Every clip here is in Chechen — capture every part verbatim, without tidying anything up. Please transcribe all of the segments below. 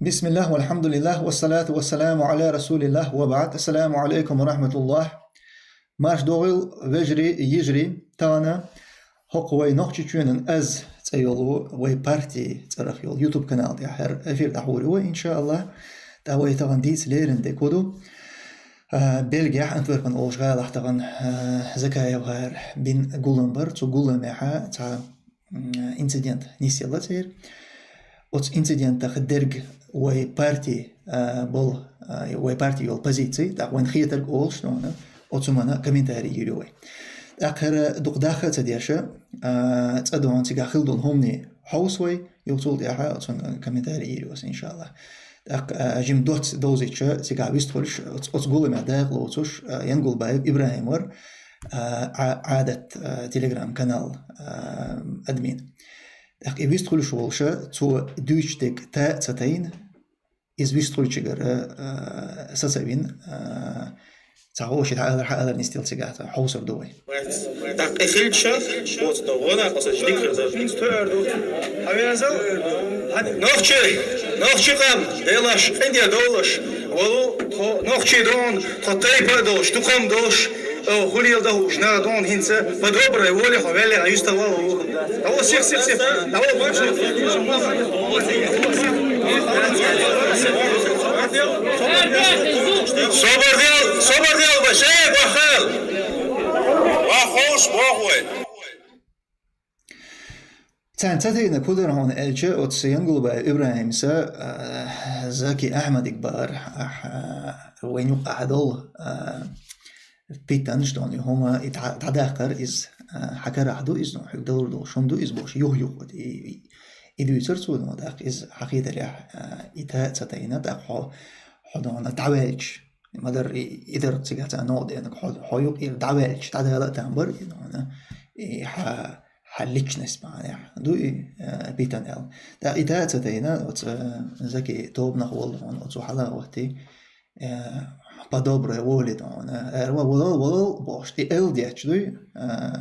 بسم الله والحمد لله والصلاة والسلام على رسول الله وبعد. السلام عليكم ورحمة الله. Марш догӀийла, вежарий, йижарий, тахана хӀокху вай Нохчийчоьнан «Аз» цӀе йолу вай партин цӀарах йолу YouTube канал тӀехь хӀара эфир дӀахьур ю вай, иншааллахӀ. ТӀаккха вай тахана дийца лерина дерг хӀун ду? А, Бельгехь, Антверпен олучу гӀалахь тахана, а, Закаев ГӀаьр бина гулам бара. Цу гуламехь цхьа м, инцидент нисъелла церан. Оцу инцидентах дерг вай парти, а, болу, а, вай парти йолу позиций, тӀаккха вайн хетарг олуш, ну, оцу хӀуманна комментарий йийр ю вай. ТӀаккха хӀара дукха даха а ца деш, а, цкъа догӀун цигахь хилла долу хӀуманийн хьовса вай, юха цул тӀаьхьа оцунна комментарий йийр ю аса, иншааллахӀ. ТӀаккха, а, жима доцца довзийча, цигахь вистхуьлуш, оц-, оцу гуламехь дакъа лоцуш, а, Янгулбаев ИбрахӀим вара, а, Ӏа-, Ӏадат, а, Telegram-канал, а, админ. ТӀаккха и вистхуьлуш волуша, цо дуьйцуш дерг та а ца тайна, иза вистхуьлучуьнгара, а, саца а вина, а, цхьа гӀо ши дӀаалар, хьаалар нисделла цигахь цхьа хьовсур ду вай. ТӀаккха и хилча, оцу догӀана оцу дикачу тоьар ду. Хьан везал? Нохчий, нохчий къам, делаш, къинде долуш, валу, тхо нохчий догӀун, тхо тайпа а долуш, тукхам а долуш, о, хӀулийла дан хууш нах догӀун хӀинца, по доброй воле хьо ваьллехь, юьстахвала ву. Давай, всех, всех, всех. Давай, больше. Собар дел, собар дел, башей, бахал. Ва ховш бохуй. Царна ца тайна кху дара хьуна аьлча, оцу Янгулбаев ИбрахӀимса, а, Заки Ахьмадиг бахара, ахь, а, вайн юкъахь долу, а, питанаш долу хӀума, и дӀа-, дӀадаккхар иза, а, хьан карахь ду иза, ну, хьоьга далур долуш хӀума ду иза бохуш, юх-юх, вот, и, и, и дуьйцура цо, ну, тӀаккха иза хьан хетарехь, а, и та а ца тайна, тӀаккха хьо, хьо, ну, дӀаваьлча, ма-дарра и, и дара цигахь цхьа новкъа деанарг, хьо, хьо юкъера дӀаваьлча, дӀадала а там бара, и, ну, и хьан хьан личность бахьанехь ду и, э, питана аьлла. ТӀаккха и та а ца тайна, оцу, э, Заки тобанах волу хьуна, оцу хьала а хӀоттий, э, по доброй воле ду хьуна. Ара ва валал, валал бохуш, и эл детташ дуй, э,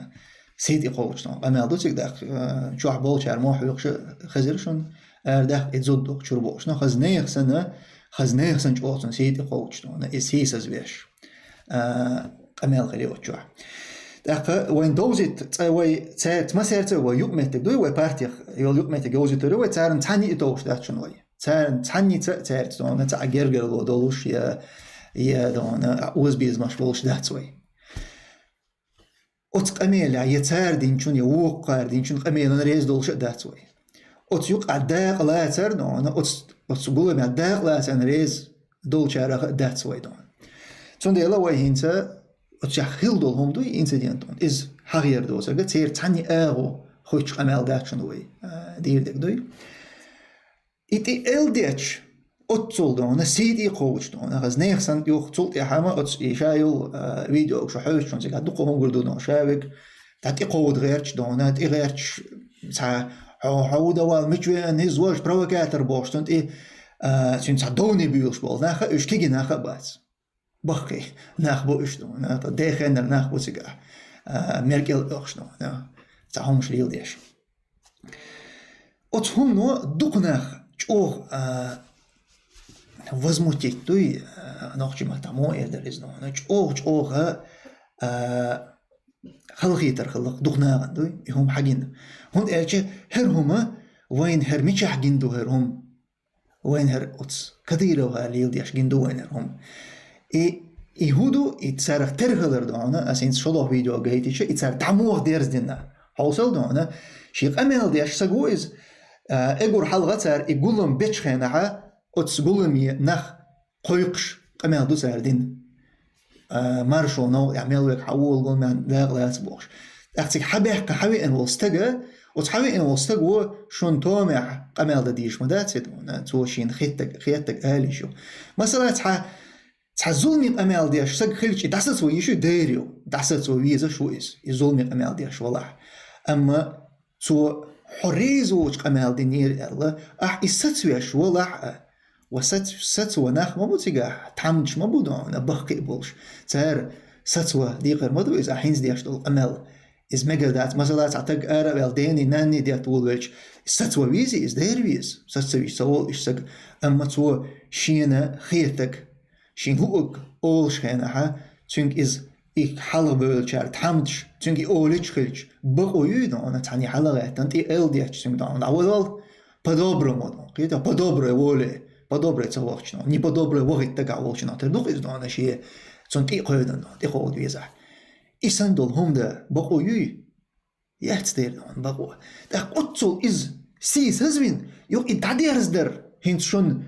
сий тӀе кхочуш ду хьуна. Къамел ду цига даккха, э, чохь болчара мохь хьоькхуш а хезира шуна, ара даккха и зуда доккху чуьра бохуш. Но хаза нехан санна, хаза нехан санна чӀогӀа цунна сий тӀе кхочуш ду хьуна, и сийсаз веш. А, къамел хили оцу чохь. ТӀаккха вайн довзийта цкъа вай цаьрца, массаьрца а вай юкъаметтиг дуй, вай партих йолу юкъаметтиг йовзуьйтур ю вай, царна цхьаьнний а товш дац шуна вай. Царна цхьаьннийца а цаьрца, дона, цхьа гергарло долуш я, я, дона, озабезамаш болуш дац вай. Оцу къамелехь я цара динчун, я вукхара динчун къамелана реза долуш а дац вай. Оцу юкъахь дакъа лацар, дона, оцу, оцу гуламехь дакъа лацарна реза долчарах а дац вай, дона. Цундела вай хӀинца оцу чохь хилла долу хӀума дуй, инцидент, дона. Иза хьагӀер доцург, церан цхьаьнний агӀо хуьттуш къамел дац шуна вай, а, дийр дерг дуй. И тӀе эл детташ, оццул, дона, сий тӀе а кхочуш, дона, хаза нехан санна юха цул тӀаьхьа ма оцу и ша йолу, а, видео шу хьоьжучунна цигахь дукха хӀума гур ду, дона, ша вега, дӀа тӀе кховда гӀерташ, дона, тӀе гӀерташ, цхьа, хьо, хьо ву давала, мича веана, иза важа провокатор бохуш, цунна тӀе, а, цуьнан цхьа довне буьйлуш болу нах а, уьш кегий нах а бац. Баккхий нах бу уьш, дона, тӀе дехеннара нах бу цигахь, а, меркӀел а оьхуш, дона, цхьа хӀумаш леладеш. Оцу хӀумано дукха нах чӀогӀа, а, возмутить дуй, а, нохчийн маттахь муха эр дара иза, дона, чӀогӀа, чӀогӀа, а, халахетар хилла дукха нахана дуй, и хӀума хьагина. ХӀунда аьлча хӀара хӀума вайна хӀара мичахь гина ду хӀара хӀума? Вайна хӀара оцу Кадыровга леладеш гина ду вайна хӀара хӀума. И, и хӀун ду, и царах тера хилар, дона, аса хӀинца шолгӀа видео гайтича, и цара дӀа муха дерза дина. Хьовсал, дона, шен къамел деш саг ву иза, а, эгур хьалха цара и гулам бечу хенахьа, оцу гуламе нах кхойкхуш къамел ду цара дина. А, маршо новкъа тӀехь мел верг хьан волу гуламехь дакъа лаца бохуш. ТӀаккха цига хьан баьккха хьан веана волу стага, оцу хьан веана волу стага ву шуна томехь къамел дан дийш ма дац, цо шена хеттаг, хеттаг ала йиш ю. Масала, цхьа, цхьа зуламе къамел деш саг хилча, и дӀасаца ван йиш ю, дер ю, дӀасаца ван везаш ву иза, и зуламе къамел деш валахь. Амма цо хьо реза воцу къамел динера аьлла, ахь и сацвеш валахь а, ва сац-, сацван нах ма бу цигахь, тхьамдаш ма бу, дона, баккхий а болуш. Цара сацван декхар ма ду иза, ахь хӀинца деш долу къамел. Иза мегар дац, масала, цхьа таг ара а ваьлла, дени, нанни детта волавелча, саца ван везий иза, дера веза. Саца ца вийча, ца волу иштта саг. Амма цо шена хетаг, шен хӀуъаг олуш хенахьа, цуьнга иза и хьалха бевллачара тхьамдаш, цуьнга и олуьйтуш хилча, бакъо юй дона, цхьаьна хьалагӀаьттина, тӀе эл детташ цуьнга дона, дӀаволавал, по-доброму дона. Кхета, по-доброй воле, по-доброй ца вахча дона, не по-доброй вахийта дагахь волчу нах тера ду-кх иза дона, шен цунна тӀе а кхойдан дона, тӀе кховда везахь. И санна долу хӀума дан бакъо юй? Яц дера дона бакъо. ТӀаккха оццул иза сийсазвина, юха и дӀадерзадар. ХӀинца шуна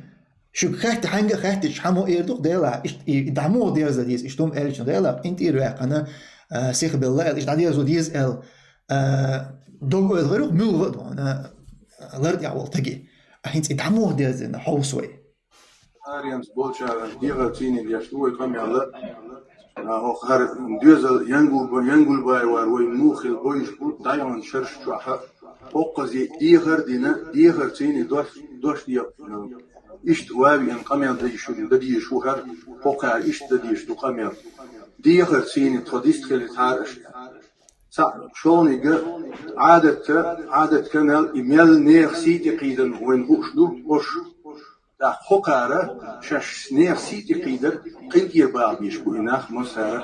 шуьга хаьтта, хьаьнга а хаьттича, хьан мо эр ду-кх Делахь, иштта и, и дӀа муха дерза деза, иштта хӀума аьллачу Делахь, къинтӀера ваьккхина, а, сихбелла аьлла, иштта дӀадерзо деза аьлла, а, дог ойла гӀайр ю-кх, муьлха а дона, лар тӀехь волу таги. А хӀинца и дӀа муха дерзина хьовса вай? Аремс болчара дегӀар цийна деш ду вай къамел а. А, хӀокху хӀара доьзал Янгулба-, Янгулбаевара вай муха хила бойуш бу дӀаяханчу шераш чохь а. ХӀокхузе дехар а дина, дехар цийна дош, дош де, а, иштта ван веана къамел дан дезаш ву хӀара, хӀокхара иштта дан дезаш ду къамел. Дехар цийна тхо дистхилийтахьара аша. Цхьаъ шолгӀаниг а, Ӏадатка, Ӏадат-канал, и мел нехан сий тӀе кхийдан вайна хууш ду, ош. ТӀаккха хӀокхара шаьш нехан сий тӀе кхийдар къинтӀера баха безаш бу и нах массара.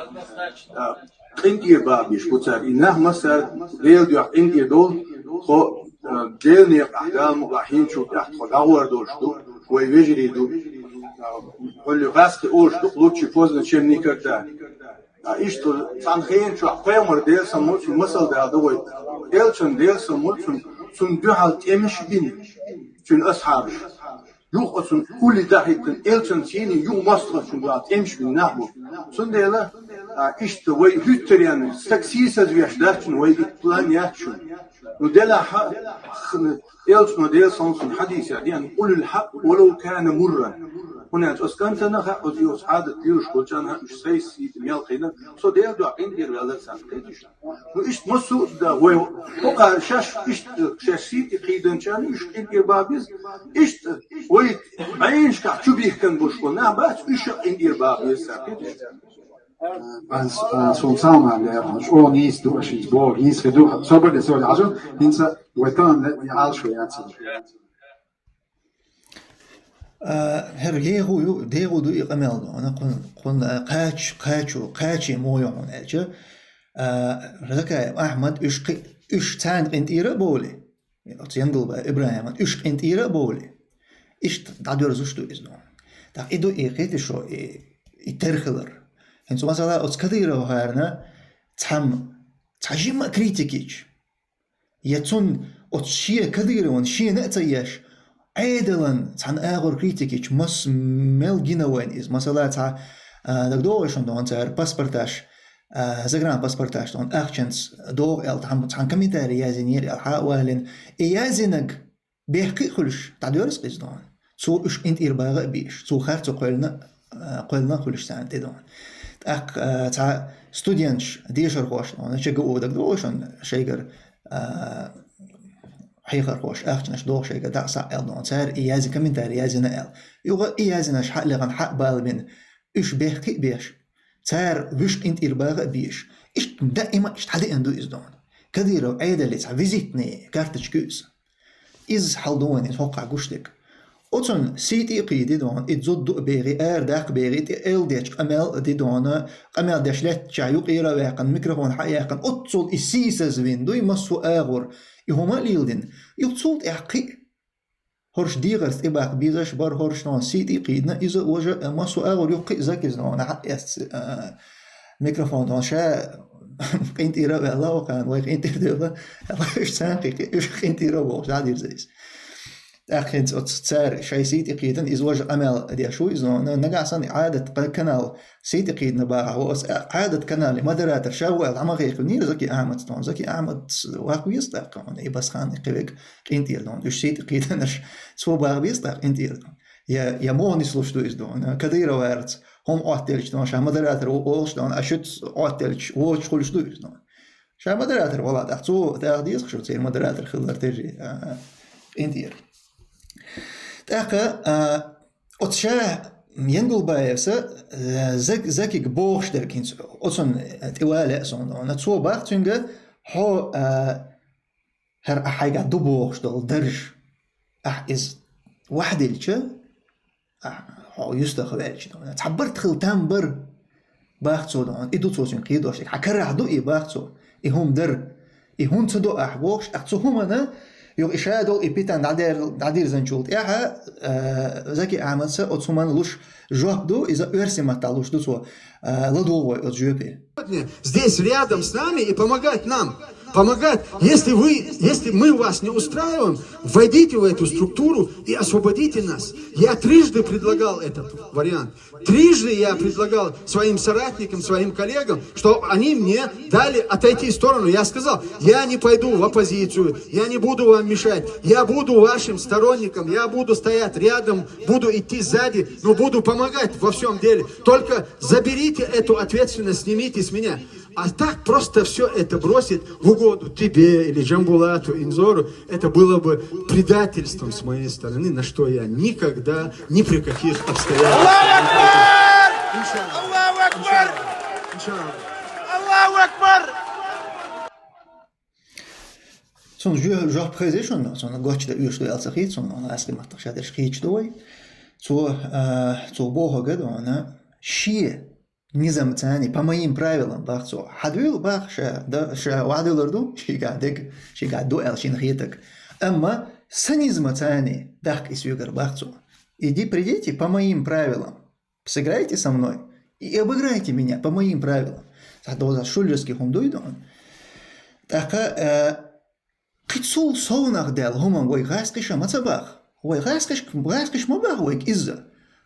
А, къинтӀера баха безаш бу цара. И нах массара Делан дуьхьа къинтӀера довла, тхо, а, Делан некъахь, Дала мукъалахь хӀинцул тӀаьхьа тхо дӀагӀор долуш ду, вай вежарий ду. А, хӀолле гӀазкхи олуш ду-кх, лучше поздно, чем никогда. А иштта цхьана хенан чохь пайхамар, Делан салам хуьлда цунна, масал дала ду вай. Элчан, Делан салам хуьлда цунна, цунна дуьхьал тӀемаш а бина, цуьнан асхьабаш. Юха оцунна улле дахьийтина, элчан сийна юха мостагӀчунна дуьхьал тӀемаш бина нах бу. Цундела, а, иштта вай хӀуьттаренна стаг сийсазвеш дац шуна, вай и план яц шуна. Ну, делахь а, х-, Элчано, Делан салам хуьлда цунна, хьадисехь деана: «قل الحق ولو كان مرا». ХӀунда аьлча оцу кӀантана хаьа, оцу йоцу Ӏадат лелош болчарна хаьа, уьш сайца сий тӀе мел кхийдан, со Делан дуьхьа къинтӀера ваьлларг санна, кхетий шу? Ну, иштта массо а да вай, хӀокхара шаьш иштта, шаьш сий тӀе кхийдинчарна уьш къинтӀера баха беза. Иштта вай бӀеннашкахь чу бихкина болуш болу нах бац, уьш а къинтӀера баха беза цара, кхетий шу? Ас, а, суна цхьа а ма лерхьа, чӀогӀа нийса ду аша иза боху, нийса хир ду, собар де, собар де, Ӏажал, хӀинца вай тахана Ӏалашо яц. А, хӀара еху ю, деху ду и къамел дона, кхунна, кхунна, а, кхача, кхачо, кхаче мо ю хьуна аьлча, а, Закаев Ахьмад, уьш кхи-, уьш царна къинтӀера а бовлий, оцу Янгулбаев ИбрахӀиман, уьш къинтӀера а бовлий, иштта дӀадоьрзуш ду иза дона. ТӀаккха и ду и, кхетий шу, и, и тера хилар. ХӀинца, масала, оцу Кадыровхарна цхьамма, цхьа жимма а критика йича, я цунна оцу шен Кадыровна шена а ца еш, Ӏедалан цхьана агӀор критика йича, мас-, мел гина вайна иза. Масала, цхьа, а, дагадогӀий шуна дона, цара паспорташ, а, загранпаспорташ дона, ахчанца догӀу аьлла, цхьана, цхьана комментарий язйинера аьлла, хьа а валийна. И язйинарг бехке а хуьлуш, дӀадоьрзу-кх иза дона. Цо уьш къинтӀера баха а беш, цо харцо кхоьллина, а, кхоьллина а хуьлуш царна тӀе дона. ТӀаккха, а, цхьа студенташ, дешархоша дона, ЧГУ дагадогӀий шуна, шайгара, а, хьехархоша ахчанаш доху шайгара дӀа а, схьа а аьлла дона. Цара и язйи-, комментарий язйина аьлла. Юха и язйинарш хьа а лехна, хьа а балбина, уьш бехке а беш, цара уьш къинтӀера баха а беш. Иштта даима иштта хьадеана ду иза дона. Кадыров Ӏедале цхьа визитный карточка ю иза. Иза хьал ду вайна иза хӀокхахь гуш дерг. Оцунна сий тӀе а кхийди дона, и зудду а бехи, ара даккха бехи, тӀе эл дечу къамел а ди дона, къамел деш лаьттачохь юкъера а ваьккхина, микрофон хьа а яьккхина, оццул и сийсазвина дуй массо а агӀор, и хӀума а леладина. Юха цул тӀаьхьа кхин а хӀорш дегӀарца тӀебаккха безаш бара, хӀорш дона сий тӀе а кхийдина, иза а важа а, массо а агӀор юха кхин а закиза дона хьа а эцна, а, микрофон дона ша къинтӀера а ваьлла, окхана вай къинтӀера девлла, уьш царна кхин, уьш къинтӀера а бохуш, дӀадирза иза. ТӀаккха хӀинца оцу цара шайн сий тӀе кхийдина, иза важа къамел деш ву иза дона, нагахь санна Ӏадат ка-, канал сий тӀе кхийдина бахахь, ву оцу Ӏадат канале модератор ша ву аьлла, дӀа ма хехкинера Заки Ахьмадца дона. Заки Ахьмад ваккха веза тӀаккха, и Басхан, и кхин верг къинтӀера дона. Уьш сий тӀе кхийдинарш, цо баха беза тӀаккха къинтӀера дона. Я, я муха нислуш ду иза дона. Кадыроварца хӀума Ӏоттаделча дона, ша модератор ву олуш дона, а шуьца Ӏоттаделча воцуш хуьлуш ду иза дона. Ша модератор вала тӀаккха, цо даха деза-кх шу церан модератор хилар тӀе, а, къинтӀера. ТӀаккха, а, оцу ша Янгулбаевса, а, Зак-, Закига бохуш дерг хӀинца, оцунна тӀе вале а суна дона. Цо баха цуьнга, Хьо, а, хӀара ахьа хьайгахь ду бохуш долу дарж, ахь иза вахдилча, ахь хьо юьстах ваьлча, цхьа барт хила там бар, бах цо, и ду цо цуьнга кхийдош, хьан карахь ду и, бах цо, и хӀума дар, и хӀунда ца до ахь бохуш, ахь цу хӀумана, юха и ша долу и питана дӀадер-, дӀадирзинчул тӀаьхьа, а, Заки Ахьмадса оцу хӀуманна луш жоп ду, иза оьрсийн маттахь луш ду цо, а, ладогӀа вай оцу жоьпе. Сегодня здесь рядом с нами и помогать нам. Помогать. Если вы, если мы вас не устраиваем, войдите в эту структуру и освободите нас. Я трижды предлагал этот вариант. Трижды я предлагал своим соратникам, своим коллегам, что они мне дали отойти в сторону. Я сказал: «Я не пойду в оппозицию, я не буду вам мешать, я буду вашим сторонником, я буду стоять рядом, буду идти сзади, но буду помогать во всем деле. Только заберите эту ответственность, снимите с меня». А так просто все это бросить в угоду тебе или Джамбулату, Инзору, это было бы предательством с моей стороны, на что я никогда, ни при каких обстоятельствах не пойду. Иншаллах. Аллаху Акбар! Иншаллах. Аллаху Акбар! Цунна жо-, жоп хеза шуна, цунна гочда оьшу аьлла ца хета, цунна гӀазкхийн маттахь ша дерш хеташ ду вай. Цо, а, цо бохург ду хьуна, шен низамца, по моим правилам, бах цо. Хьан дуьйла, бах, ша, да, ша вахдуьйлур ду, шийгахь дерг, шийгахь ду аьлла шена хетарг. Амма сан низамца даккха и соьгара, бах цо. Иди, придите по моим правилам. Сыграйте со мной и обыграйте меня по моим правилам. Цхьа доза шуллерский хӀума дуй ду хьуна. ТӀаккха, э, кхин цул совнах даьлла хӀуманна вай гӀазкхаша ма ца бах. Вай гӀазкхаш-, гӀазкхаша ма бах вайга изза.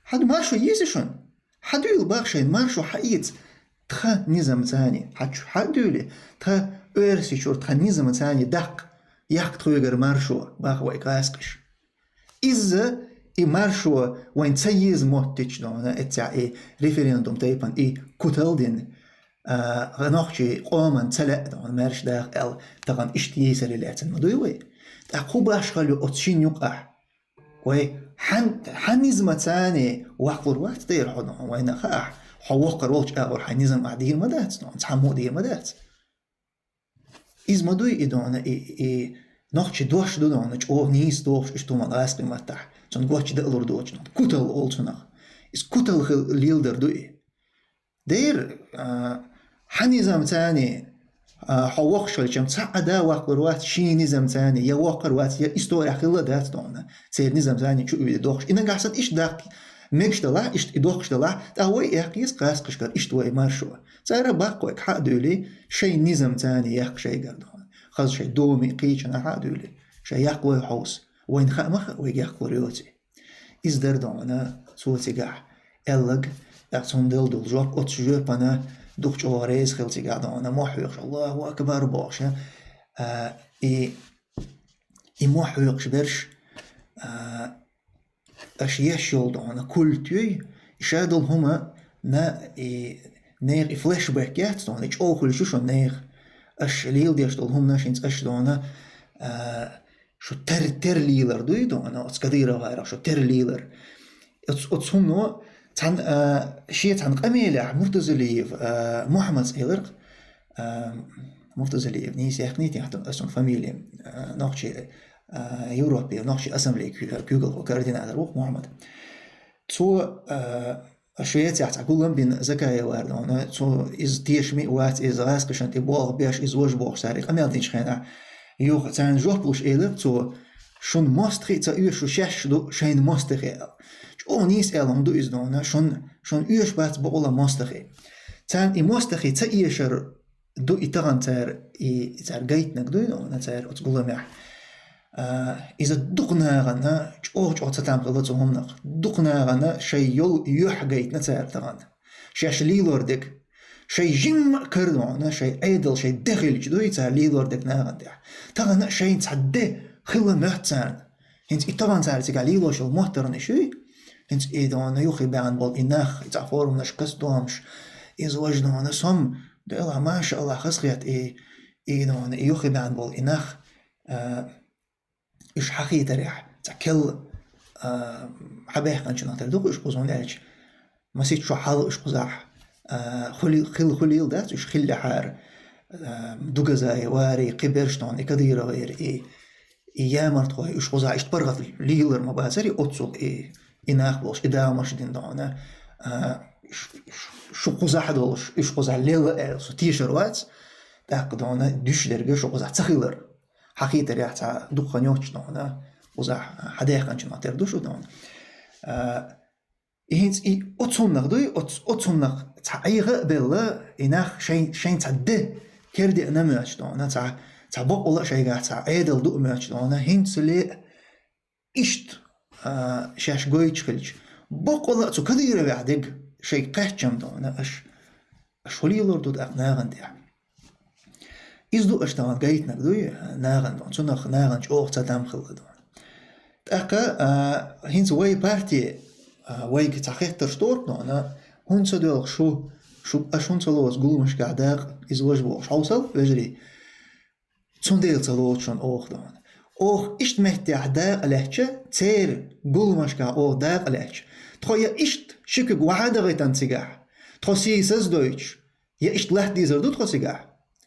Хьан маршо еза шуна? Хьан дуьйла, бах, шайна маршо хьаэца тхан низамца, хьан чу-, хьан дуьйла, тхан оьрсийчуьра тхан низамца даккха, яккха тхоьгара маршо, бах, вай гӀазкхаша. Изза и маршо вайн ца еза моттича, дона, эццехь и референдум тайпана и кутал дина, а, нохчий къоман ца лаьа, дона, маьрша даха аьлла, тахана иштта йийсаре лаьцна ма дуй вай. ТӀаккха хӀун башхалла ю оцу шин юкъахь? Вай хьан, хьан низамца ваккхалур вац дера хьо, дона, вайна хаахь, хьо воккхар волчу агӀор хьайн низам ахь дийр ма дац, дона, цхьаммо а дийр ма дац. Иза ма дуй и, дона, и, и нохчий дош ду, дона, чӀогӀа нийса дохуш, иштта хӀуманна гӀазкхийн маттахь, цунна гочда а лур доцу, дона, кутал олу цунах. Иза кутал хила леладар ду и. Дера, а, хьан низамца, а, хьо воккхуш хилчам цхьа а да ваккхалур вац шен низамца, я воккхар вац, я история хилла дац, дона, церан низамца чу а виде дохуш. И нагахь санна иштта даккха мегаш далахь, иштта и дохкуш далахь, тӀаккха вай эккха еза гӀазкхашкара иштта вай маршо. Цара баккхойг хьа а дуьйлий, шайн низамца яккха шайгара, дона. Хаза шайн доми кхечанхьа а дуьйлий, шайн яккхалой хьовса. Вайна хаа ма хаьа, вайга яккхалур йоций. Иза дара, дона, цо цигахь аьллаг, тӀаккха цунна делла долу жоп, оцу жоьпана дукха чӀогӀа реза хила цигахь, дона, мохь хьоькхуш, Аллаху акбар бохуш, а, и, и мохь хьоькхуш берш, а, аша еш йолу, дона, культ юй, и ша долу хӀума на, и нехан и флешбэк яц, дона, и чӀогӀа хуьлуш ю шуна нехан. Аша леладеш долу хӀуманаш хӀинца аша, дона, а, шу тер-, тера лийлар дуй, дона, оцу Кадыровгара шу тера лийлар. Оцу, оцу хӀумано цхьана, а, шен цхьана къамелехь Муртазалиев, а, Мухьаммад элира-кх, а, Муртазалиев, нийса яьккхинийти ахь аса фамилия, а, нохчий, а, Европе, нохчий ассамблей куь-, куьйгалхо, координатор ву-кх Мухьаммад. Цо, а, Швецехь цхьа гулам бина Закаевара, дона, цо иза тешаме а вац, иза гӀазкхашна тӀе болх беш, иза важа бохуш цара и къамел динчу хенахь. Юха царна жоп луш элира цо, шуна мостагӀий а ца оьшу, шу шаьш ду шайна мостагӀий аьлла. ЧӀогӀа нийса аьлла хӀума ду иза, дона, шуна, шуна оьшу бац бакъалла мостагӀий. Царна и мостагӀий ца эшар ду и тахана цара, и цара гайтинарг дуй, дона, цара оцу гуламехь. А, иза дукха нахана чӀогӀа-чӀогӀа цатам хилла цу хӀуманах. Дукха нахана шайн йолу юьхь гайтина цара тахана. Шаьш лелор дерг. Шайн жимма а кара, дона, шайн Ӏедал, шайн де хилча дуй цара лелор дерг нахана тӀехь. Тахана шайна цхьа де хилла моьтту царна. ХӀинца и тахана цара цигахь лелош йолу моттарна и шуй? ХӀинца и, дона, юххе баьхна болу и нах, и цхьа форманаш, костюмаш, иза важа, дона, сом, Дела, машааллах, хазахета и, и, дона, и юххе баьхна болу и нах, а, уьш хьахийтарехь, цхьа келла, а, хьабаьккхинчунах тера ду-кх уьш кхузахь, хӀунда аьлча масех шо хьалха уьш кхузахь, а, хуьли-, хила хуьлийла дац уьш хиллехьара, а, Дугазай, Варий, кхыберш дона, и Кадыровайра, и, и ямартхой, уж кхузахь иштта паргӀат лийлар ма бацар, и оццул, и, и нах болуш, и дагӀмаш дина дона, а, ш-, ш-, шу кхузахь долуш, уж кхузахь лелла аьлла, со тешар вац, тӀаккха дона, дуьш дерг шу кхузахь ца хилар. Хьан хийтарехь цхьа дукха хан йоццуш дона, кхузахь хьан даьхкинчу ма тера ду шу дона. А, И хӀинца и оцуннах дуй, оц-, оцуннах цхьа Ӏеха а белла, и нах шайн, шайн цхьа де кердеана моьттуш дона, цхьа, цхьа бакъвала а шайгахь цхьа Ӏедал ду а моьттуш дона, хӀинцале а иштта, а, шаьш гойтуш хилча, бакъвала а цу Кадыровехь дерг шайга кхаьчча-м дона, аша, аша хӀун лелор ду тӀаккха нахана тӀехь? Иза ду аша тахана гайтинарг дуй, нахана дона, цунах нахана чӀогӀа ца там хилла дона. ТӀаккха, а, хӀинца вай парти, а, вайга цхьа хеттарш тору дона, хӀунда ца доьлху шу, шу, аша хӀунда ца лоцу гуламашкахь дакъа, иза важа бохуш хьовсал, вежарий? Цундела ца лоцу шуна оха дона. Оха иштта меттехь дакъа лаьттача, церан гуламашкахь оха дакъа лаьттача, тхо я иштта ши куьг вахьа а дахийтина цигахь, тхо сийсаз а дойтуш, я иштта латта дезар ду тхо цигахь?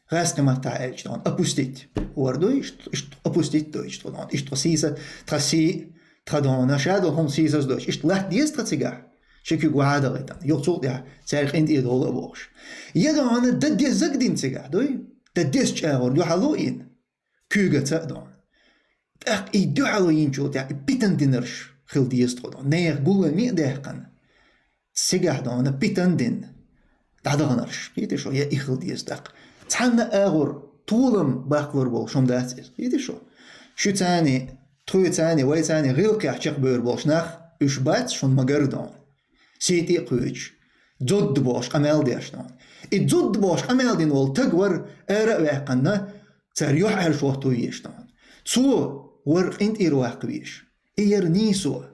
ГӀаьскхи маттахь аьлча дона, опустить. Вара ду иштта, иштта опустить дойтуш тхо дона. Иштта тхо сийса, тхан сий, тхан дона, ша долу хӀума сийсаз дойтуш. Иштта латта деза тхан цигахь? Ши куьг вахьа а дахийтина. Юха цул тӀаьхьа цаьрга къинтӀера довла а бохуш. Я дона, дан деззаг а дина цигахь, дуй? Дан деза чӀагӀар дуьхьало йина. Куьйгаца а дона. ТӀаккха и дуьхьало йинчул тӀаьхьа и питана динарш хила деза тхо дона. Нехан гуламе а даьккхина, цигахь дона питана дина дӀадаханарш. Кхетий шу, я и хила деза тӀаккха. Цхьанна а агӀор толам баккхалур болуш хӀума дац иза. Кхетий шу? Шуьцаний, тхоьцаний, вайцаний гӀиллакхехь чекхбевр болуш нах уьш бац шуна ма-гарра дона. Сий тӀе а кхуьучу, зудда бохуш къамел деш дона. И зудда бохуш къамел дина волу таг вара ара а ваьккхина, цара юьхьӀаьржа хӀотто везаш дона. Цо вара къинтӀера ваккха везаш. И яра нийсо.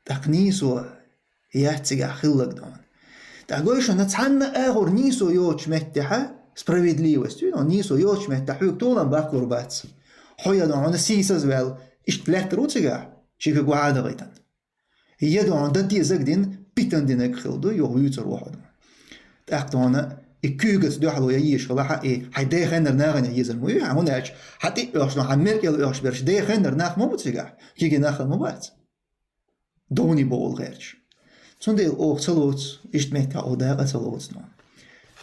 ТӀаккха нийсо яц цигахь хилларг дона. ТӀаккха гой шуна, цхьанна а агӀор нийсо йоцучу меттехьа, справедливость, нийсо йоцучу меттехь хьоьга толам баккхалур бац. Хьо я дона сийсаз а ваьлла, иштта лаьттар ву цигахь, ши куьг вахьа а дахийтина. Я дона дан дезаг а дина, питана динарг хила ду, юха вуьйцур ву хьо дона. ТӀаккха дона и куьйгаца дуьхьало ян езаш хилахь, и хьайн дехеннара нахана езар ма ю, хьан хӀунда аьлча, хьан тӀе а оьхуш дона, хьан мелкӀел оьхуш берш дехеннара нах ма бу цигахь, кегий нах а ма бац. Довний бовла гӀерташ. Цундела оха ца лоцу, иштта меттехь оха дакъа ца лоцу дона.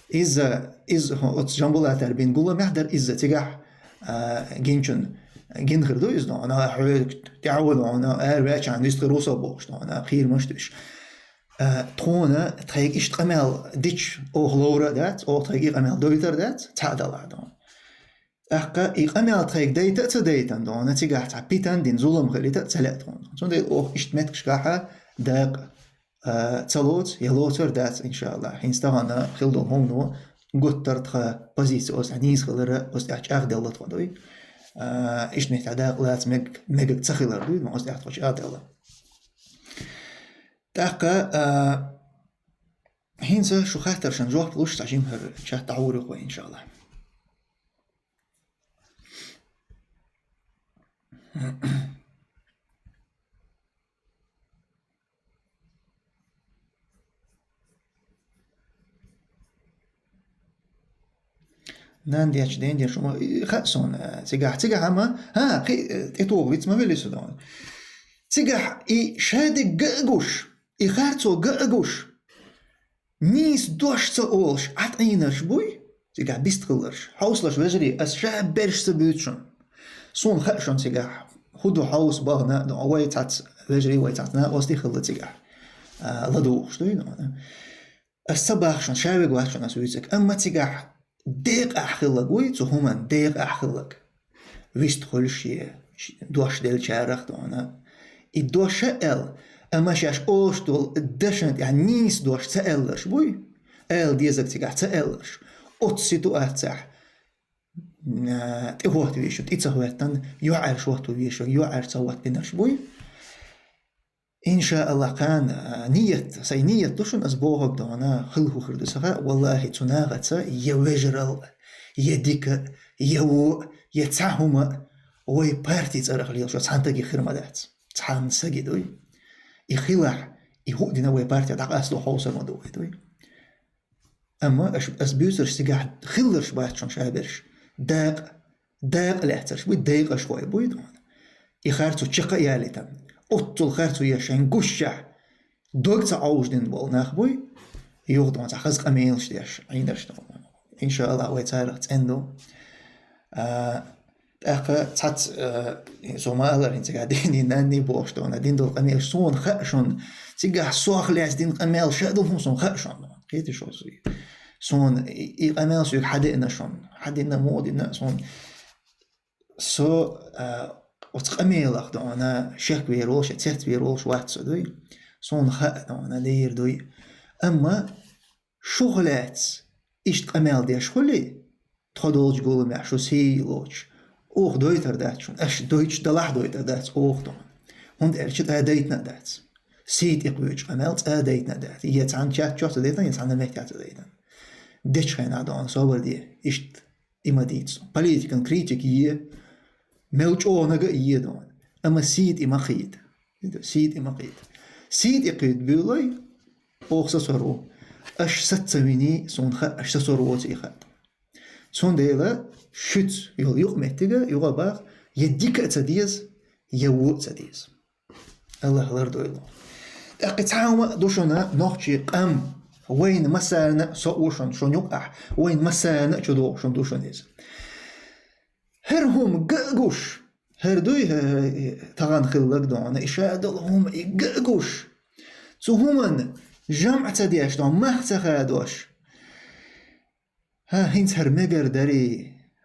Иза, иза оцу Жамбулатара бина гуламехь дара иза цигахь, а, гинчун гина хир ду иза дона. Ана хьоьга тӀаьхьо дона, ара ваьчхьана вистхир ву со бохуш дона, кхийрамаш а дуьш. А, тхуна тхайга иштта къамел дича оха ловра а дац, оха тхайга и къамел дойтар а дац, цхьаъ далахь дона. ТӀаккха и къамел тхайга дайта а ца дайтана дона, цигахь цхьа питана дина зулам хилийта а ца лаьа тхуна. Цундела оха иштта меттигашкахьа дакъа, а, ца лоцу, я лоцур а дац, иншааллахӀ. ХӀинца тахана хила долу хӀумано гуттар а тхан позици оцу тӀехь нийса хилар, оцу тӀехь чӀагӀделла тхо дуй. А, иштта меттехь дакъа лаца мег-, мегаг ца хилар дуй, но оцу тӀехь тхо чӀагӀделла. ТӀаккха, а, хӀинца шу хаттаршна жоп луш, цхьа жимхӀара чат дӀагӀур ю кхо, иншааллахӀ. Нана дечу ден деш, ма, и, хаьа суна, цигахь, цигахь ма, хӀа, кхи, э, тӀетогӀу виц ма вели со дона. Цигахь и шадерг га а гуш, и харцо га а гуш, нийса дош ца олуш, Ӏаткъийнарш буй, цигахь бистхилларш, хьовсалаш, вежарий, ас ша берш ца буьйцу шуна. Суна хаьа шуна цигахь, хӀун ду хьовса бахана, вай цхьацца вежарий, вай цхьацца накъостий хилла цигахь, а, ладугӀуш дуй, ну, ас ца бахана шуна, ша вега вац шуна ас вуьйцург. Амма цигахь декъахь хилларг вуй, цу хӀуманна декъахь хилларг. Вистхуьлуш е, ш-, дош деллачарах а дона. И дош а аьлла, амма шаьш олуш долу дашна тӀехь нийса дош ца аьлларш буй, ала дезарг цигахь ца аьлларш. Оцу ситуацехь, а, тӀехӀотта везаш, тӀе ца хӀоьттина, юьхьӀаьржа хӀотто везаш, юьхьӀаьржа ца хӀоттабинарш буй. ИншааллахӀ, кхана, а, ният, сайн ният ду шуна ас бохург дона, хила хӀун хир ду ца хаьа, валлахӀи, цу нахаца я вежарал, я дика, я вон, я цхьа хӀума вай парти цӀарах лелаш цхьана стаге хир ма дац. Цхьана стаге дуй. И хилахь, и хӀуъа дина вай парти дӀакъасто хьовсар ма ду вай дуй. Амма аш, ас буьйцурш цигахь хилларш бац шуна шаберш. Дакъа, дакъа лаьцарш буй, декъашхой буй дона. И харцо чекха а ялийтан. Оццул харцо еш шайн гушшехь, дог ца Ӏовждина болу нах буй, юха дона цхьа хаза къамелаш деш, Ӏийнарш дона. Иншаллах, вай царах цӀена ду. А, тӀаккха цхьац, а, со ма аллара хӀинца дийна нанний бохуш дона, дина долу къамелаш суна хаьа шуна, цигахь сох лаьцна дина къамел ша ду хӀума суна хаьа шуна. Кхетий шу суй. Суна и, и къамел суьга хьадеана шуна. Хьадина, муха дина суна. Со, а, оцу къамелах дона шек вер волуш, я цец вер волуш вац со дуй. Суна хаьа дона лер дуй. Амма шух лаьцна иштта къамел деш хуьлий, тхо долчу гуламехь шу сий лоцуш, оха дойтар дац шуна, аша дойтуш далахь дойтар дац оха дона. ХӀунда аьлча тӀе дайтина а дац. Сий тӀекхуьучу къамел цӀа а дайтина а дац. Я цхьана чат чохь ца дайтина, я цхьана меттехь ца дайтина. Дечу хенахь дона собар де, иштта и ма дийца. Политикан критика е, мел чӀогӀанага а е дона. Амма сий тӀе ма кхийда. Сий тӀе ма кхийда. Сий тӀе кхийда буьйлой, оха сацор ву. Аша саца виний, суна хаьа, аша сацор воций хаьа. Цундела шуьца йолу юкъаметтига юха баха, я дика а ца деза, я вон а ца деза. Аллах лардойла. ТӀаккха цхьа хӀума а ду шуна нохчий къам, вайна массарна а со а ву шуна, шуна юкъахь, вайна массарна а чу догӀу шуна ду шуна иза. ХӀара хӀума га а гуш, хӀара дуй, хӀара, тахана хилларг дона, и ша долу хӀума и га а гуш. Цу хӀуманна жамӀ ца деш дона, мах ца хадош. ХӀа, хӀинца хӀара мегар дарий?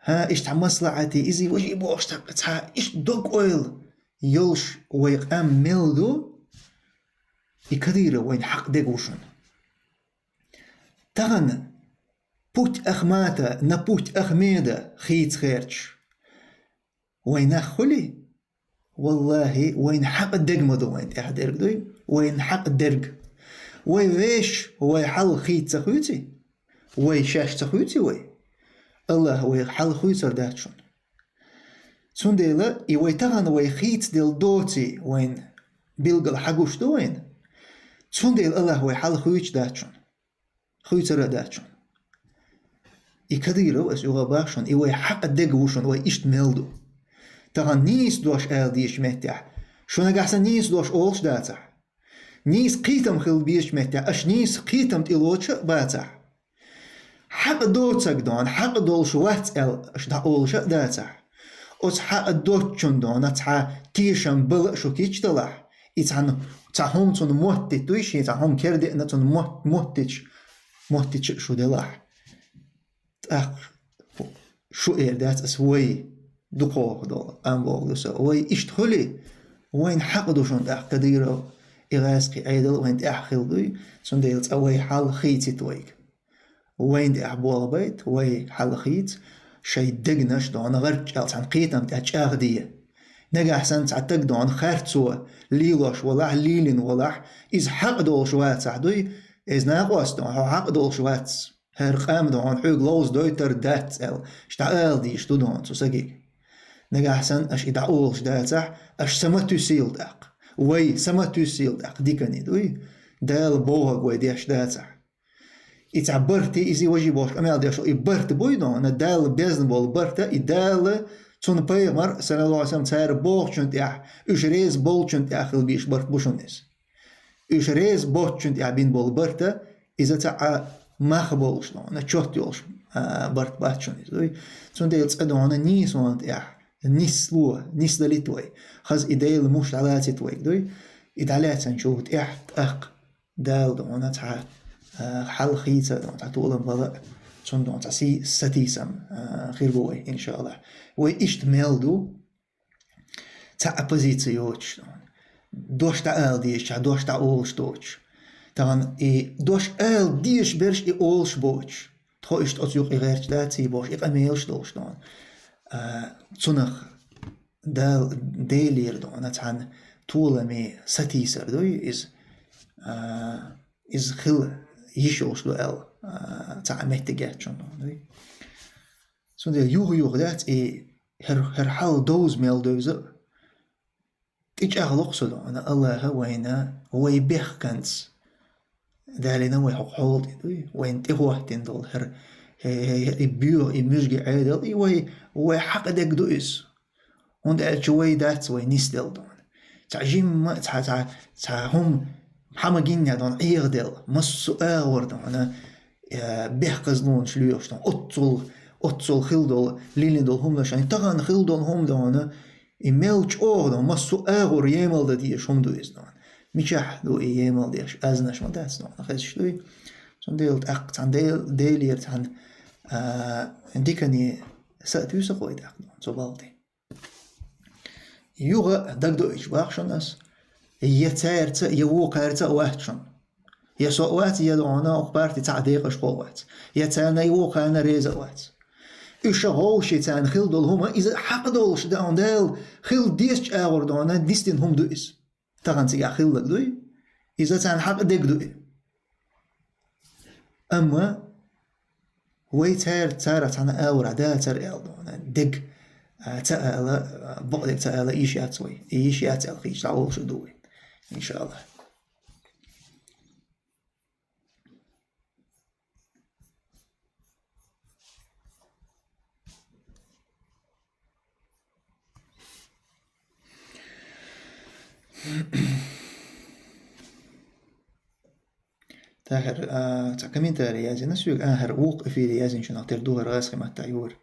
ХӀа, иштта хьан маслахьатий? Изий важий бохуш цхьа, цхьа иштта дог-ойла йолуш вай къам мел ду, и Кадыров вайна хьакъ дег ву шуна. Тахана путь Ахмата на путь Ахмеда хийца херчаш вай нах хуьлий? Валлахи, вайна хьакъ дег ма ду вайна тӀехь дерг дуй, вайна хьакъ дерг. Вай вешаш, вай хьал хийца ца хуьйций? Вай шаьш ца хуьйций вай? Аллах вай хьал хуьйцур дац шуна. Цундела и вай тахана вай хийцаделла доций вайна билггал хьагуш ду вайна. Цундела Аллах вай хьал хуьйцуш дац шуна. Хуьйцур а дац шуна. И Кадыров, ас юха боху шуна, и вай хьакъ дег ву шуна, вай иштта мел ду. Тахана нийса дош ала дезачу меттехь, шу нагахь санна нийса дош олуш дацахь, нийса кхетам хила безачу меттехь, аша нийса кхетам тӀелоцуш а бацахь, хьакъ доцург дона, хьакъ долуш вац аьлла, аша дӀаолуш а дацахь, оцу хьакъ доцучун дона цхьа тешам бала а шу кийча далахь, и цхьана, цхьа хӀума цунна моттийта дуй, шен цхьа хӀума кердеана цунна мотт-, моттийча, моттийча а шу делахь. ТӀаккха шу эр дац ас вай, дукхох долу къам боху ду со. Вай иштта хуьлий, вайна хьакъ ду шуна тӀаккха Кадыров, и гӀаьзкхи Ӏедал вайна тӀехь хила дуй, цундела цкъа вай хьал хийцийта вайга. Вайна тӀехь болх байта, вай хьал хийца, шайн дегнаш дона гӀарчӀ аьлла цхьана кхетам тӀехь чӀагӀде. Нагахь санна цхьа таг дона харцо лелош валахь, лелийна валахь, иза хьакъ долуш вацахь дуй, иза накъост дона, хьо хьакъ долуш вац. ХӀара къам дона хьоьга ловза дойтар дац аьлла, иштта ала дезаш ду дона цу сагига. Нагахь санна аша и дӀаолуш дацахь, аша са ма туьсийла тӀаккха. Вай са ма туьсийла тӀаккха дикане дуй, Дала бохург вай деш дацахь. И цхьа барт, изий важий бохуш къамел деш, и барт буй дона, Дала безна болу барт, и Дала цунна пайхамар, саллаллаху Ӏалайхи ва саллам, цара бохучун тӀехь, уьш реза болчун тӀехь хила безаш барт бу шуна иза. Уьш реза боцчун тӀехь бина болу барт, иза цхьа а мах болуш дона, чот йолуш, а, барт бац шуна иза дуй. Цундела цкъа дона нийсонан тӀехь нисло, нисдалийта вай. Хаза и Делан муш дӀалацийта вайга дуй. И дӀалаьцначул тӀехь тӀаккха Дала дона цхьа, а, хьал хийца дона цхьа толам бала, цунна дона цхьа сий-, сатийсам, а, хир бу вай, иншааллах. Вай иштта мел ду, цхьа а позици йоцуш, дош дӀаала дезачохь, дош дӀаолуш доцуш. Тахана и дош ала дезаш берш и олуш боцуш. Тхо иштта оцу юкъа и гӀерташ даций бохуш, и къамелаш долуш дона. А, цунах Дала, Делера дона цхьана толаме сатийсар дуй иза, а, иза хила йиш йолуш ду аьлла, а, цхьа а меттиг яц шуна дона дуй. Цундела юха-юха дац и хӀара, хӀара хьал довза мел девза а, тӀечӀагӀло-кх со дона, Аллаха вайна, вай бехканца, Далийна вай хӀокху хьола тӀе дуй, вайна тӀехӀоттийна долу хӀара, хӀе-, хӀе-, хӀе-, и боьха, и муьжги Ӏедал, и вай, вай хьакъ дерг ду иза. ХӀунда аьлча вай дац вай нисделла дона. Цхьа жимма, цхьа, цхьа, цхьа хӀума хьан ма гиннехь дона, Ӏехаделла, массо а агӀор дона, э, бехказлонаш лоьхуш дона, оццул, оццул хилла долу, лелийна долу хӀуманаш, тахана хилла долу хӀума дона, и мел чӀогӀа дона, массо а агӀор емал дан дезаш хӀума ду иза дона. Мичахь ду и емал деш, азнаш ма дац дона, хезаш дуй. Цундела тӀаккха цхьана Дел-, Делера цхьана, а, дикане са а туьйсу-кх вай тӀаккха дона, цу балха тӀе. Юха дагадоуьйтуш боху шуна ас, я цаьрца, я вукхаьрца а вац шуна. Я со а вац, я дона окху парти цхьаъ декъашхо а вац. Я царна, я вукхарна реза а вац. Уьш ша гӀовший царна хилла долу хӀума, иза хьакъ долуш дона, Дала хилла дезачу агӀор дона, нисдина хӀума ду иза. Тахана цигахь хилларг дуй, иза царна хьакъ дерг ду и. Амма вай цара, царах цхьана агӀор дацара аьлла дона, дерг, а, ца ала, а, бакъдерг ца ала, йиш яц вай. И йиш яц аьлла, кхечу дӀаволуш а ду вай. Иншаллах. Тахар, а, цхьа комментарий яздина соьга, а, хӀара вукху эфире яздинчунах тера ду хӀара гӀазкхийн маттахь юра.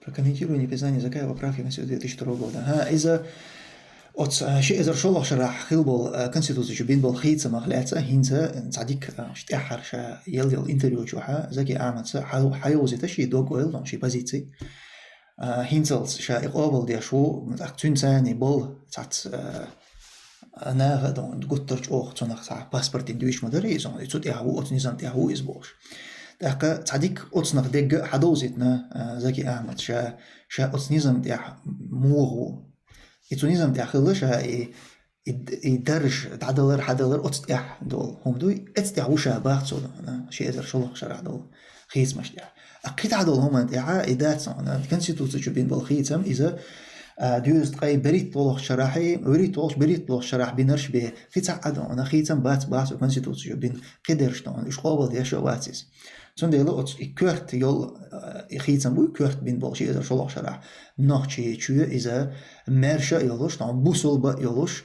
Прокомментируй неписание закая, поправки Конституции две тысячи второго года. ХӀа, иза оцу, а, ши эзар шолгӀачу шарахь хилла болу, а, Конституци чу бина болу хийцамах лаьцна хӀинца, а, цхьа дика, а, тӀаьххьара ша елла йолу интервью чохь а Заки Ахьмадса хьа-, хьайовзийтина шен дог-ойла, шен позици. А, хӀинцалц ша и къобалдеш ву, тӀаккха цуьнан царний болу цхьацца, а, наха а дона гуттар а чӀогӀа цунах цхьа паспортийн дуьйцуш ма дара иза, и цу тӀехь ву, оцу низам тӀехь ву иза бохуш. ТӀаккха цхьа дика оцунах дегга а хьадовзийтина, а, Заки Ахьмад ша, ша оцу низам тӀехь муха ву. И цу низам тӀехь хилла ша и, и, и дарж дӀадалар, хьадалар оцу тӀехь долу хӀума дуй, оцу тӀехь ву ша бах цо дона, ши эзар шолгӀачу шарахь долу хийцамаш тӀехь. А кхидӀа долу хӀуманна тӀехь и дац хьуна, Конституци чу бина болу хийцам иза, а, доьзткъе берхӀитталгӀачу шарахь, вуьрхӀитталгӀачу, берхӀитталгӀачу шарахь бинарш бен, кхин цхьа а дона, хийцам бац, бац Конституци чу бина кхидерш дона, уьш къобалдеш а вац иза. Цундела оцу и коьрта йолу, а, и хийцам буй, коьрта бина болу ши эзар шолгӀачу шарахь, нохчийн чоь иза маьрша а йолуш, дона, бусулба а йолуш,